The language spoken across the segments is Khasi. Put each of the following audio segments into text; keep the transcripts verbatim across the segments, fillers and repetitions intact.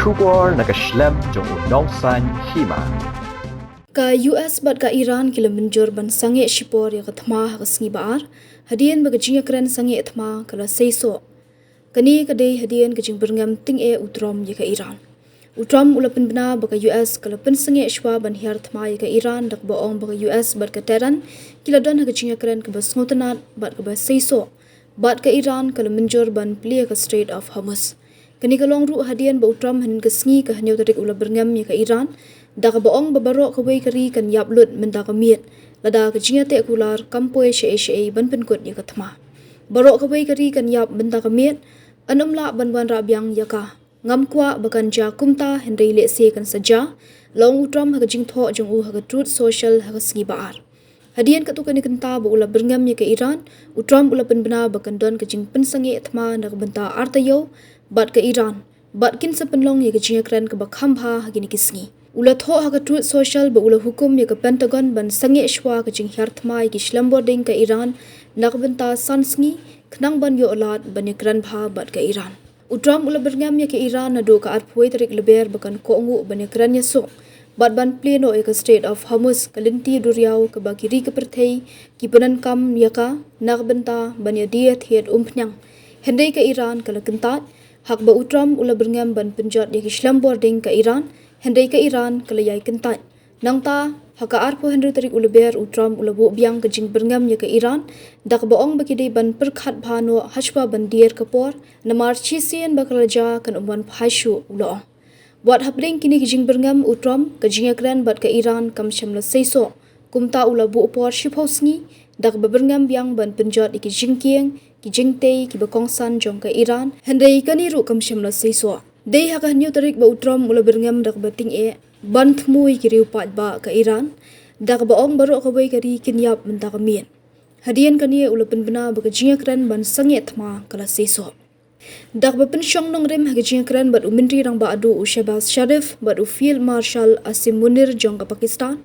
Khubor na ka shlem jong u nongsaiñ hima. Ka U S bad ka Iran ki la mynjur ban sangeh shipor ïa ka thma ha ka sngi ba ar, hadien ba ka jingïakren sangeh thma ka la seisoh. Kane ka dei hadien ka jingbyrngem tyngeh u Trump ïa ka Iran. U Trump u la pynbna ba ka U S ka la pynsangeh shwa ban hiar thma ïa ka Iran da kaba ong ba ka U S bad ka Tehran ki la don ha ka jingïakren kaba sngewtynnat bad kaba seisoh, bad ka Iran ka la mynjur ban plie ka Strait of Hormuz. Kane ka long ruh hadien ba u Trump hynnin ka sngi ka hynñiew tarik u la byrngem ïa ka Iran da kaba ong ba baroh kawei ka ri kan ïap lut mynta ka miet lada ka jingïateh kular kam poi shaei shaei ban pynkut ïa ka thma. Baroh kawei ka ri kan ïap mynta ka miet, yn ym lah ban wanrah biang ïa ka. Ngam kwah ba kan jia kumta, hynrei lehse kan sa jia, la ong u Trump ha ka jingthoh jong u ha ka Truth Social ha ka sngi ba ar. Hadien katto katne kynta ba u la byrngem ïa ka Iran, u Trump u la pynbna ba kan don ka jingpynsangeh thma na ka bynta ar taïew bad ka Iran, bad kin sa pynlong ïa ka jingïakren kaba kham bha ha kine ki sngi. U la thoh ha ka Truth Social ba u la hukum ïa ka Pentagon ban sangeh shwa ka jinghiar thma ïa ki shlem bording ka Iran na ka bynta san sngi, khnang ban ïoh lad ban ïakren bha bad ka Iran. U Trump u la byrngem ïa ka Iran naduh ka arphew tarik Lber ba kan kohnguh ban ïakren ïasuk bad ban plie noh ïa ka Strait of Hormuz, ka lynti duriaw kaba ki ri ka pyrthei ki pyndonkam ïa ka na ka bynta ban ïadie thied umphniang. Hynrei ka Iran ka la kyntait, ha kaba u Trump u la byrngem ban pynjot ïa ki shlem bording ka Iran, hynrei ka Iran ka la ïai kyntait. Nangta, ha ka arphew hynriew tarik u Lber u Trump u la buh biang ka jingbyrngem ïa ka Iran da kaba ong ba ki dei ban pyrkhat bha noh hashwa ban dier ka por, namar shisien ba ka la jia kan ym wan phai shuh, u la ong. Wat hapdeng kine ki jingbyrngem u Trump, ka jingïakren bad ka Iran kam shym la seisoh. Kumta u la buh por shiphew sngi da kaba byrngem biang ban pynjot ïa ki jingkieng, ki jingtei kiba kongsan jong ka Iran, hynrei kane ruh kam shym la seisoh. Dei ha ka hynñiew tarik ba u Trump u la byrngem da kaba tyngeh ban thmu ïa ki riew paidbah ka Iran da kaba ong baroh kawei ka ri kin ïap mynta ka miet. Hadien kane u la pynbna ba ka jingïakren ban sangeh thma ka la seisoh. Da kaba pynshong nongrim ha ka jingïakren bad u Myntri Rangbah Duh u Shehbaz Sharif bad u Field Marshal Asim Munir jong ka Pakistan,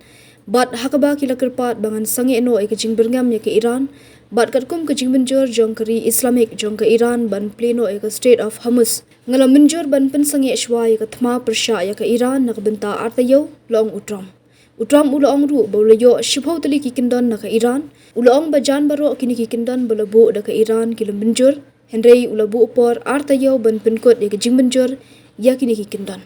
bad ha kaba ki la kyrpad ba ngan sangeh noh ïa ka jingbyrngem ïa ka Iran bad katkum ka jingmynjur jong ka ri Islamic jong ka Iran ban plie noh ïa ka Strait of Hormuz, nga la mynjur ban pynsangeh shwa ïa ka thma pyrshah ïa ka Iran na ka bynta ar taïew, la ong u Trump. U Trump u la ong ruh ba u la ïoh shiphew tylli ki kyndon na ka Iran. U la ong ba jan baroh kine ki kyndon ba la buh da ka Iran ki la mynjur, hynrei u la buh por ar taïew ban pynkut ïa ka jingmynjur ïa kine ki kyndon.